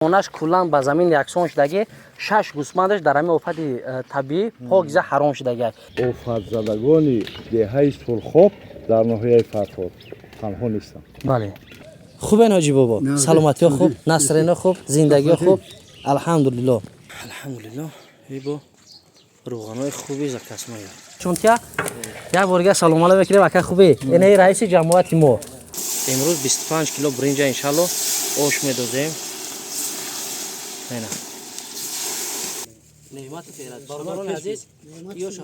Хонаш куллан ба замин яксон шудагӣ, шаш гӯсфандаш дар ҳамин офати табиӣ покиза ҳаром шудагӣ. Офатзадагони деҳаи Сурхоб дар ноҳияи Фархор танҳо нестанд. Бале, хубен, ҳоҷӣ бобо? Саломатиё хуб, насрино хуб, зиндагиё хуб, алҳамдулилло, алҳамдулилло. Ибо рӯғанои хуби закасмоя чунтя як борга салом алейкум мекунем. Ака, хубе? Инаи раиси ҷамоати мо. Имрӯз 25 кило бринҷа иншалло ош медозем. Ена неъмати ферат, бародарони азиз, ёша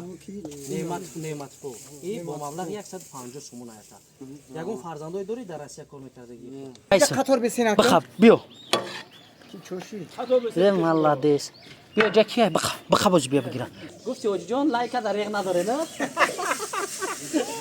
неъмат, неъматфо и бо маблағи 150 сомон аята. Ягон фарзандое дорӣ дар Россия кор мекардагӣ? Қатор бисина. Бихаб, биё. Е, молодец. Биё, ҷа кия, бихаб, бихаб, ози биё бигирам. Гуфти ҳоҷиҷон, лайка дар реғ надоре, на?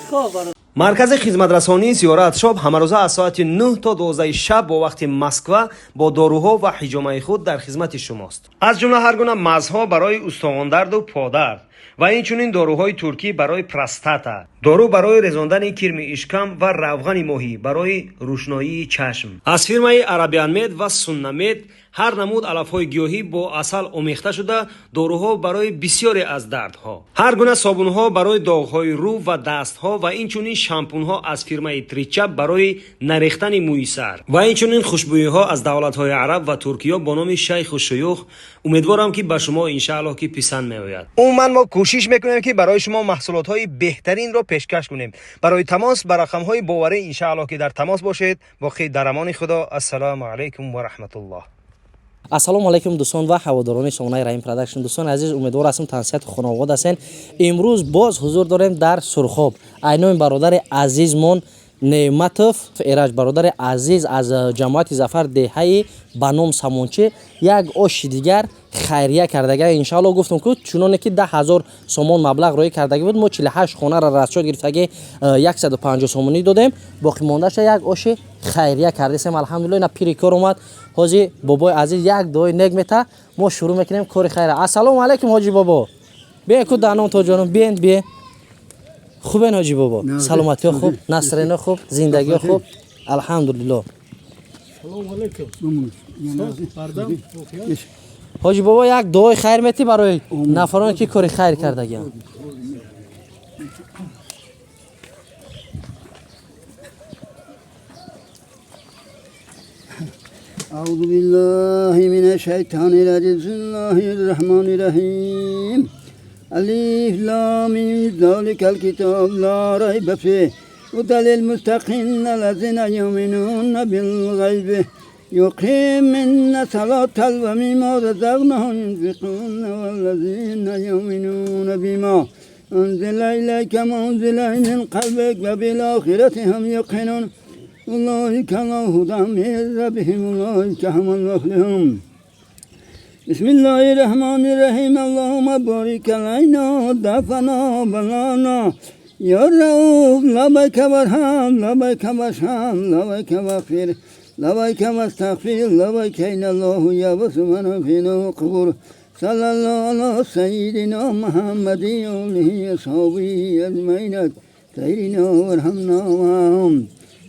Хоб, бародар. Маркази хизматрасонии Зиёрат Шоп ҳамарӯза аз соати 9 то 12 шаб бо вақти Москва бо доруҳо ва ҳиҷомаи худ дар хизмати шумост. Аз ҷумла ҳар гуна мазҳо барои устухондарду подард ва инчунин доруҳои туркӣ барои простата, дору барои резондани кирми ишкам ва равғани моҳӣ барои рӯшноии чашм. Аз фирмаи Арабианмед ва Суннамед ҳар намуд алафҳои гиёҳӣ бо асал омехта шуда, доруҳо барои бисёре аз дардҳо, ҳар гуна собунҳо барои доғҳои рӯ ва дастҳо ва инчунин шампунҳо аз фирмаи Тричап барои нарехтани мӯи сар ва инчунин хушбӯиҳо аз давлатҳои араб ва Туркиё бо номи Шайху Шуюх. Умедворам, ки ба шумо иншааллоҳ ки писанд меояд. Умуман, мо кӯшиш мекунем, ки барои шумо маҳсулотҳои беҳтаринро пешкаш кунем. Барои тамос ба рақамҳои боварӣ иншааллоҳ ки дар тамос бошед. Боқӣ дар амони Худо. Ассалому алайкум ва раҳматуллоҳ. Ассалому алайкум, дӯстон ва ҳаводорони сомонаи Раҳим Продакшн. Дӯстони азиз, умедвор ҳастам, тансиҳату хонавод ҳастен. Имрӯз боз ҳузур дорем дар Сурхоб. Айноми бародари азизмон Неъматов Эраҷ, бародари азиз аз ҷамоати Зафар, деҳаи ба ном Самончӣ, як оши дигар хайрия кардага. Иншаалло, гуфтам ку, чуноне ки 10 000 сомон маблағ роӣ кардагӣ буд, мо 48 хонаро расчод гирифтагӣ, 150 сомонӣ додем, боқимондаша як оши хайрия кардесем. Алҳамдулилла, ина пири кор омад. Ҳоҷи бобои азиз як дуои нек мета, мо шурӯъ мекунем кори хайра. Ассалому алайкум, ҳоҷи бобо. Биен ку, даном тоҷонум, биен, биен. Хубен, ҳоҷи бобо? Саломатиё хуб, насрино хуб, зиндагиё хуб, алҳамдулилло. Ҳоҷи бобо, як дуои хайр метӣ барои нафароне ки кори хайр кардагианд. أعوذ بالله من الشيطان الرجيم. بسم الله الرحمن الرحيم. ألف لام ميم، ذلك الكتاب لا ريب فيه، هدى للمتقين الذين يؤمنون بالغيب يقيمون الصلاة ومما رزقناهم ينفقون والذين يؤمنون بما أنزل إليك ما أنزل من قبلك وبالآخرة هم يوقنون أولئك على هدى من ربهم أولئك هم المفلحون. بسم الله الرحمن الرحيم. اللهم بارك علينا ودفنا بلانا يا رؤوف. لبيك وارحم، لبيك واشحم، لبيك واغفر، لبيك واستغفر، لبيك إن الله يبص من فينا قبور. صلى الله على سيدنا محمد وآله وصحبه أجمعين. سيدنا وارحمنا معهم.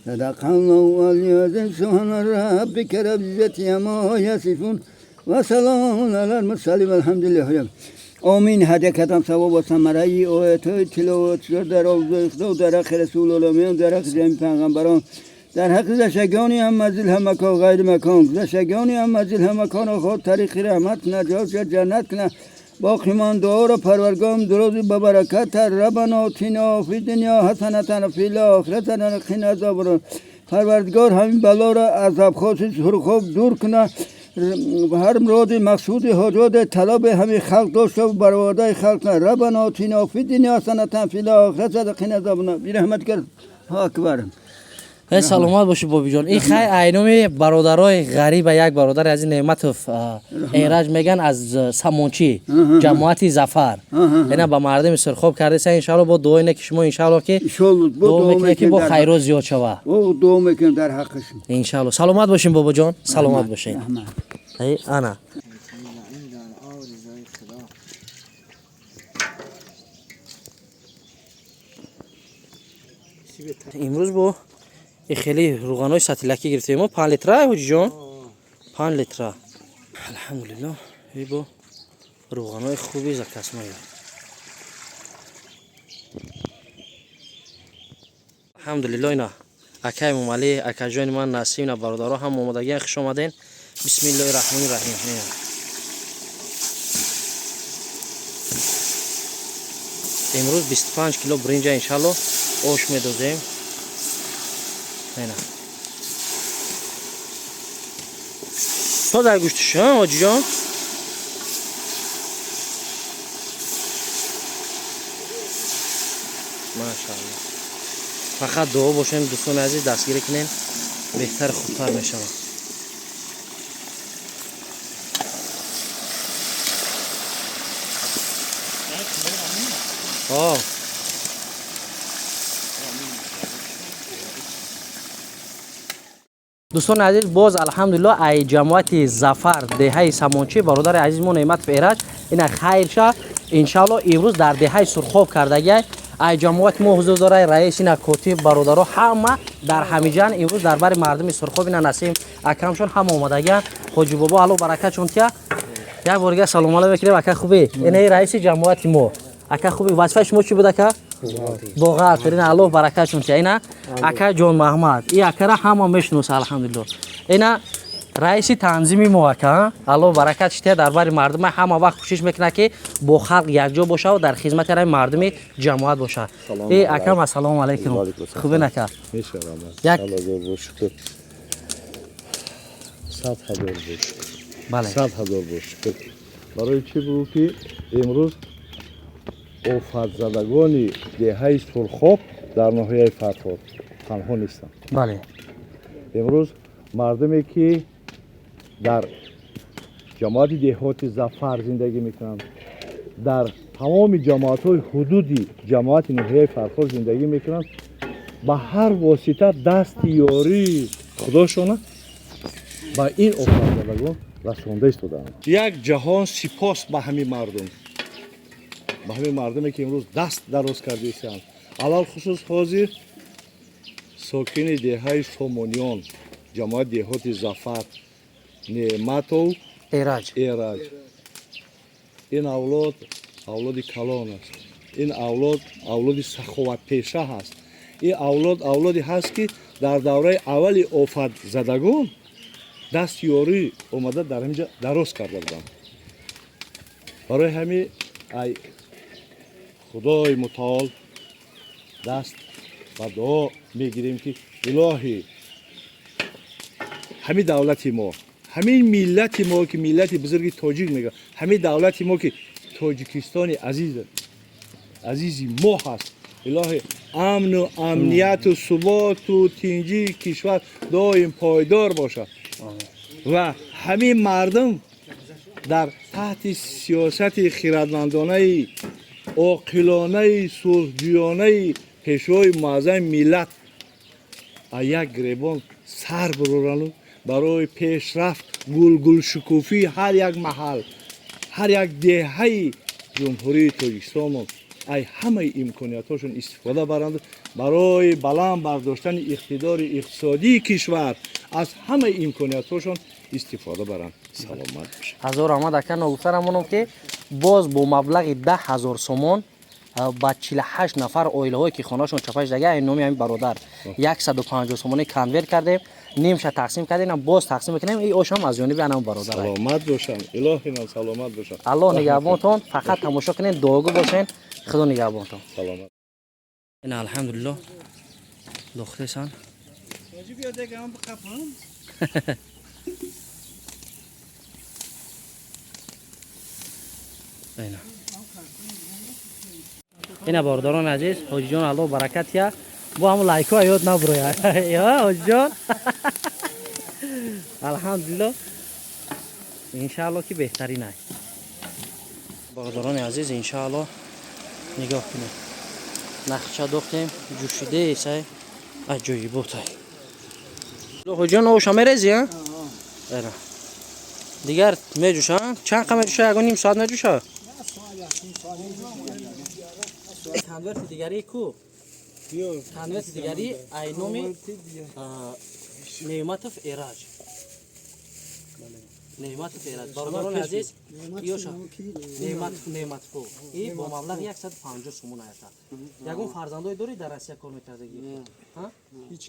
صدق الله العظيم. سبحان ربك رب العزة عما يصفون وسلام على المرسلين والحمد لله رب. آمین. هدیه کردم ثواب و ثمره ای آیت های تلاوت شده در آوزای خدا و در حق رسول العالمین، در حق جميع پیغمبران، در حق زشگانی هم منزل هم مکان غیر مکان زشگانی هم منزل هم مکان خود طریق رحمت نجات جنت کنه. باقی من دعا را پروردگارم درود به برکت. ربنا آتنا فی دنیا حسنة فی الاخرة قنا عذاب النار. پروردگار همین بلا را از ابخاص سرخاب دور کنه. هر مراد مقصود حاجات طلب همین خلق داشته و برآورده خلق کنه. ربنا آتنا فی دنیا حسنة فی الاخرة قنا عذاب النار. برحمتک اکبر. Саломат бошӣ, бобиҷон. Ин хай айноми бародарои ғариба, як бародари аз Неъматов Эраҷ меган, аз Самончӣ, ҷамоати Зафар, ина ба мардуми Сурхоб кардеса. Иншаалло, бо дуои не ки шумо, иншаалло ки дуо мекунед, ки бо хайрот зиёд шава. Дуо мекунем дар ҳаққашон. Иншаалло. Саломат бошин, бобоҷон, саломат бошин. Ана. Имрӯз бо и хеле рӯғанои сатилакӣ гирифтем мо, 5 литра, ҳоҷиҷон, 5 литра. Алҳамдулиллоҳ, бо рӯғанои хуби закасмоя. Алҳамдулиллоҳ, ина акай Мумалӣ, акаҷони ман Насим, ина бародаро ҳам омодагиан. Хуш омаден. Бисмиллоҳи раҳмони раҳим. Имрӯз 25 кило бринҷа иншалло ош медозем. Ина тоза гӯштиш, ҳоҷиҷон. Машаалло, фақат дуо бошем, дӯстони азиз, дастгирӣ кунем, беҳтар хубтар мешавад. Дӯстони азиз, боз алҳамдулилло, ай ҷамоати Зафар, деҳаи Самончӣ, бародари азизи мо Неъматов Эраҷ, ина хайрша иншаалло имрӯз дар деҳаи Сурхоб кардагиай. Ай ҷамоати мо ҳузур дорай раис, ина котиб, бародаро ҳама дар ҳамиҷан. Имрӯз дар бари мардуми Сурхоб ина Насим акамшон ҳама омадагиан. Ҳоҷи бобо, алло баракатшон тия. Як бор дига салом алейкум мекунем. Ака, хубӣ? Ина раиси ҷамоати мо. Ака, хубӣ? Вазифаи шумо чӣ буд, ака? Боғалтер. Ина аллоҳ баракатшон тия. Ина ака Ҷон Маҳмад, и акара ҳама мешиноса, алҳамдулилло. Ина раиси танзими мо ака, аллоҳ баракатш тия. Дар бари мардума ҳама вақт кӯшиш мекунад, ки бо халқ якҷо бошад ва дар хизмати раи мардуми ҷамоат бошад. И акам, ассалому алайкум, хубин, ака? Як 100 000 бор шукр, 100 000 бор шукр. Барои чӣ бугӯ, ки имрӯз офатзадагони деҳаи Сурхоб дар ноҳияи Фархор танҳо нестанд. Имрӯз мардуме, ки дар ҷамоати деҳоти Зафар зиндагӣ мекунанд, дар тамоми ҷамоатҳои ҳудуди ҷамоати ноҳияи Фархор зиндагӣ мекунанд, ба ҳар восита дасти ёрии худошона ба ин офатзадагон расонда истодаанд. Як ҷаҳон сипос ба ҳамин мардум, ба ҳамин мардуме, ки имрӯз даст дароз кардаистанд, алалхусус ҳозир сокини деҳаи Сомониён, ҷамоати деҳоти Зафар, Неъматов Эраҷ. Эраҷ. Ин авлод авлоди калон аст, ин авлод авлоди саховатпеша ҳаст, ин авлод авлоде ҳаст, ки дар давраи аввали офатзадагон даст ёрӣ омада дар ҳаминҷа дароз карда буданд. Барои ҳамин ай Худои мутаол даст ба дуо мегирем, ки илоҳӣ, ҳамин давлати мо, ҳамин миллати мо, ки миллати бузурги тоҷик мегӯяд, ҳамин давлати мо, ки Тоҷикистони азизи мо ҳаст, илоҳи, амну амнияту суботу тинҷии кишвар доим пойдор бошад ва ҳамин мардум дар таҳти сиёсати хирадмандонаи, оқилонаи, сулҳҷӯёнаи Пешвои муаззами миллат аз як гиребон сар бурорану барои пешрафт, гулгулшукуфии ҳар як маҳал, ҳар як деҳаи Ҷумҳурии Тоҷикистонмон ай ҳамаи имкониятҳошон истифода баранд, барои баланд бардоштани иқтидори иқтисодии кишвар аз ҳамаи имкониятҳошон истифода баранд. Саломат бошед. Ҳазор раҳмат, ака. Ногуфта намонам, ки боз бо маблағи 10 000 сомон ба 48 нафар оилаҳое, ки хонаашон чапа шудага, ай номи ҳамин бародар 150 сомонӣ конверт кардем, нимша тақсим кардем, боз тақсим мекунем. И ошам аз ҷониби анам бародар. Саломат бошанд, илоҳинам, саломат бошанд. Аллоҳ нигаҳбонтон. Фақат тамошо кунед, дуогӯ бошен. Худо нигаҳбонтон. Саломат. Ина алҳамдулиллоҳ, дохтесан. Hacı bir yerde kapalım. Ина, ина бародарони азиз, ҳоҷиҷон, аллоҳ баракат я. Бо ҳамун лайкҳо ёд набуроя, ҳоҷиҷон. Алҳамдулилло, иншаалло, ки беҳтарин ай. Бародарони азиз, иншаалло, нигоҳ кунед, нахча дохтем, ҷӯшидесай, аҷоиботай. Ҳоҷиҷон, оша мерези? А дигар меҷӯша? Чанд қа меҷӯша? Ягон ним соат меҷӯша? Конверти дигари ку? Конверти дигари ай номи Неъматов Эраҷ. Неъматов Эраҷ. Бародарони азиз, ёша Неъматов, Неъматов. И бо маблағи 150 сомон ака. Ягон фарзандое дорӣ дар Россия кор мекардагӣ? Ҳа?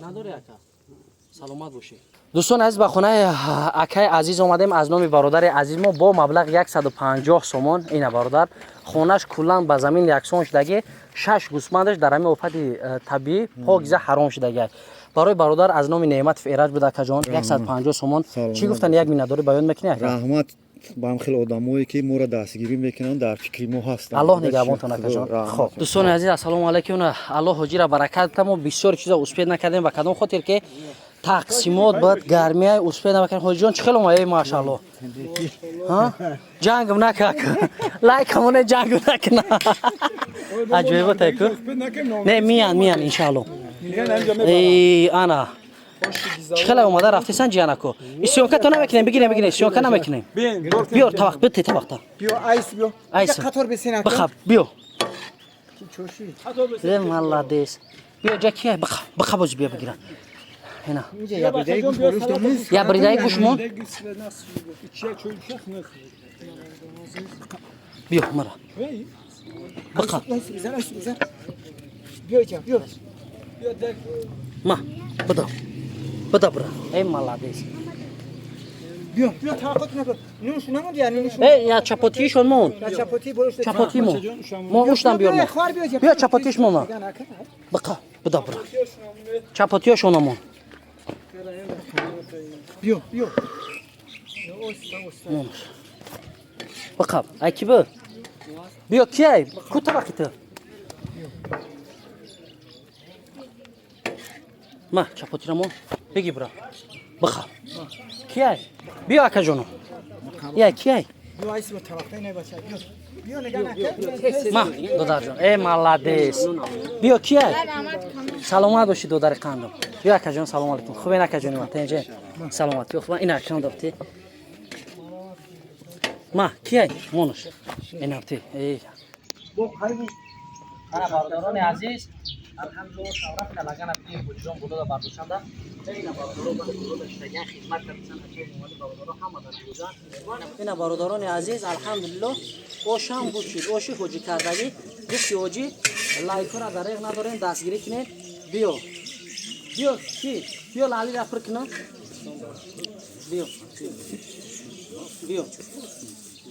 Надорӣ ака? Саломат бошӣ. Дӯстони азиз, ба хонаи акаи азиз омадем аз номи бародари азиз мо бо маблағи 150 сомон. Ина бародар, хонаш куллан ба замин яксон шудагӣ, шаш гӯсфандаш дар ҳамин офати табиӣ покиза ҳаром шудагӣ. Барои бародар аз номи Неъматов Эраҷ буд акаҷон 150 сомон. Чӣ гуфтан, як миннатдорӣ баён мекунӣ ака? Раҳмат ба ҳам хеле одамое ки моро дастгирӣ мекунанд, дар фикри мо ҳастанд. Аллоҳ нигаҳбонтон акаҷон. Хоб, дӯстони азиз, ассалому алайкум. Аллоҳ ҳоҷира баракат диҳад. Мо бисёр чиза успеть накардем, ба кадом хотир ки тақсимот буд, гармия, успеть накардем. Ҳоҷиҷон, чӣ хел омаи? Машааллоҳ, ҷангм накак, лайкамоне ҷангм накна, аҷоибот ку. Не, миян, миян, иншааллоҳ. Ана чӣ хеле омада рафтесан ҷианако. Съёмка то намекунем, бигирем, бигирем, съёмка намекунем. Биёр табақ, бите табақта. Айс. Бихаб, биё. Э, молодец. Биё, ҷа кия, бихаб, бихаб, ози биё бигира. Ина. Я бридаи гӯшмон. Биё, мара. Бихаб. Ма, буда. Буда бра. Эй, молодец. Эй, я чапотишон мон. Чапоти мон. Мо уштан биёр мо. Биё чапотиш мон. Бика, буда бра. Чапотиошон мон. Биё, биё. Бика, ай ки бу? Биё кияй? Ку табақи ту? Ма, чапотира мон. Беги бра. Бика. Кияй? Биё акаҷоно. Я кияй? Ма, додарҷон. Э, молодец. Биё кияй? Саломат бошӣ, додари қандам. Биё акаҷон, салом алейкум. Хубен акаҷони ман, тенҷе. Саломат. Биё хуб, ина акшон дабти. Ма, кияй? Монуш. Инабти. Эй. Ана бародарони азиз, алҳамдулиллоҳ, шаврафта лагана бигем ҳуҷрон болода бардошанда. Ина бародаро болода шидаган хизмат кардасан, акаи Муҳаммади бародаро ҳама дар ҳуҷра. Ина бародарони азиз, алҳамдулиллоҳ, ошам буд шуд, оши ҳоҷӣ кардагӣ. Гуфти ҳоҷӣ, лайкора дареғ надорем, дастгирӣ кунед. Биё. Биё, ки? Биё лалира пур кунам. Биё. Биё.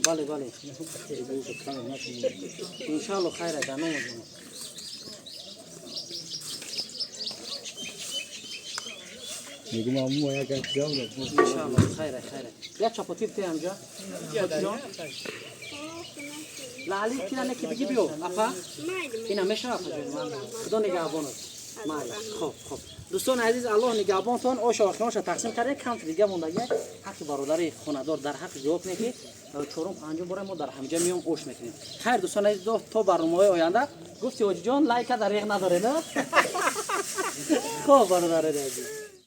Бале, бале. Иншааллоҳ хайр дар нома ҷонам. Мегум аммо як ҷавоб. Иншааллоҳ хайр, хайр. Як чапотӣ бите ҳамҷа. Лали кина неки биги биё, апа. Ина мешава апа ҷон ман. Худо нигаҳбонат. Майли. Хоб, хоб. Дӯстони азиз, Аллоҳ нигаҳбонтон. Оша охиронша тақсим кардем, кам дига мондаги. Ҳаққи бародари хонадор дар ҳаққи ҷавоб кунед ки чорум панҷум бора мо дар ҳамҷа миём ош мекунем. Хайр, дӯстони азиз, то барномаҳои оянда. Гуфти ҳоҷиҷон, лайка дареғ надоред, а? Хоб, бародарони азиз.